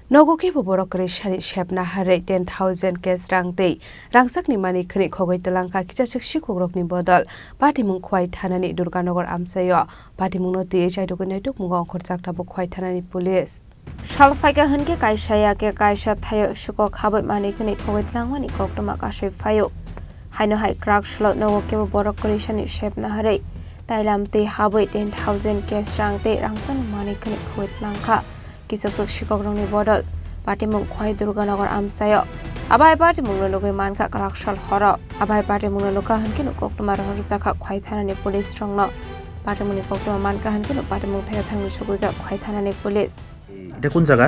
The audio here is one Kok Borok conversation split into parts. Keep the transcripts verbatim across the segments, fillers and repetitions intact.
Nogo kebo borok kwrwi sani sepna harwi ten thousand cash rang tei rangchakni manwi khwnwi khogwi twlangkha kisaswk sikhukrokni bodol. Patimung Khwai thanani Durganagar amchaio patimungno twiwi chaitugwi naitukmungo ongkhorjak tabuk Khwai thanani police. Sal phaikha hwnkhe kaisa ya khe kaisa thaio sikok habwi manwi khwnwi khogwi twlangmani koktwma kasui phaio. Haino hai kwrak salo nogo kebo borok kwrwi sani sepna harwi tailam twi habwi ten thousand cash rang tei rangchakni manwi khwnwi khogwi twlangkha. Kisaswk sikokrokni bodol patimung Khwai Durganagar amchaio. Abai patimungno nugwi mankha kwrak sal horo. Abai patimungno nukha hwnkhe nuk koktwma rohorjakha Khwai thanani police rokno. Patimungni koktwma mankha hwnkhe nuk patimung thaio thangwi sugwikha Khwai thanani police. এটা কোন জায়গা?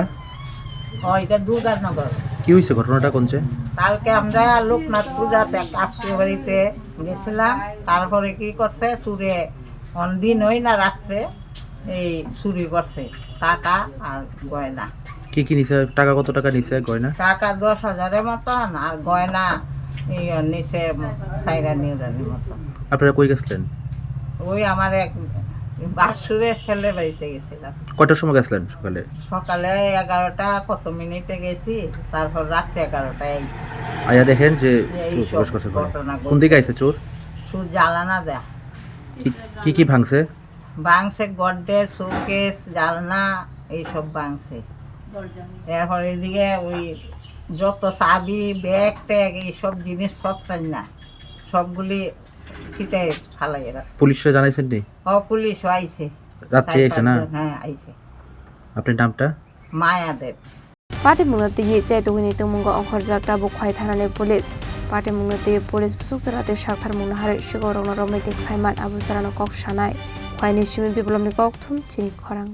ও, এটা দুর্গানগর। কি হয়েছে ঘটনাটা কোন যে? কালকে আমরা লোকনাথ পূজাতে কাকু বাড়িতে গেছিলাম, তারপরে কি করছে, চুরে অন দিন হই না রাত্রে এই চুরি করছে টাকা আর গয়না। কি কি নিছে? টাকা কত টাকা নিছে গয়না? টাকা দশ হাজারের মতন আর গয়না এই নিছে সাইরা নিউরানির মতন। আপনারা কই গেছিলেন? ওই আমার এক বাসুরের ছেলে বাড়িতে গেছিলাম। কয়টার সময় গেছিলেন সকালে? সকালে এগারোটা কত মিনিটে গেছি, তারপর রাত্রে এগারোটায় আইছি। আয়া দেখেন যে এই চোর সব প্রবেশ করেছে। ঘটনা কোন দিকে ঘটছে। আইছে চোর? চোর জ্বালানা দেয়া। কি, কি কি ভাঙছে? ভাঙছে গডরেজ, শোকেস, জালনা, এইসব ভাঙছে। এরপর এদিকে ওই যত চাবি, ব্যাগ ট্যাগ, এইসব জিনিস সব চাই না, সবগুলি ছিটাই ফালাই রাখছে। পুলিশরা জানাইছেন নি? ও, পুলিশও আইছে। রাত্রে চার আইছে না? পাঁচজন, হ্যাঁ, আইছে। আপনার নামটা? মায়া দেব। Patimungno twiwi chaitugwini tongmungo ongkhorjak tabuk Khwai thanani police. Patimungno twiwi police busuk chwra tei saktharmungno harwi sikorokno romwi tei khlaiman abo chwrano kok sanai. Khwaini simi Biplobni kokthum chini khorang.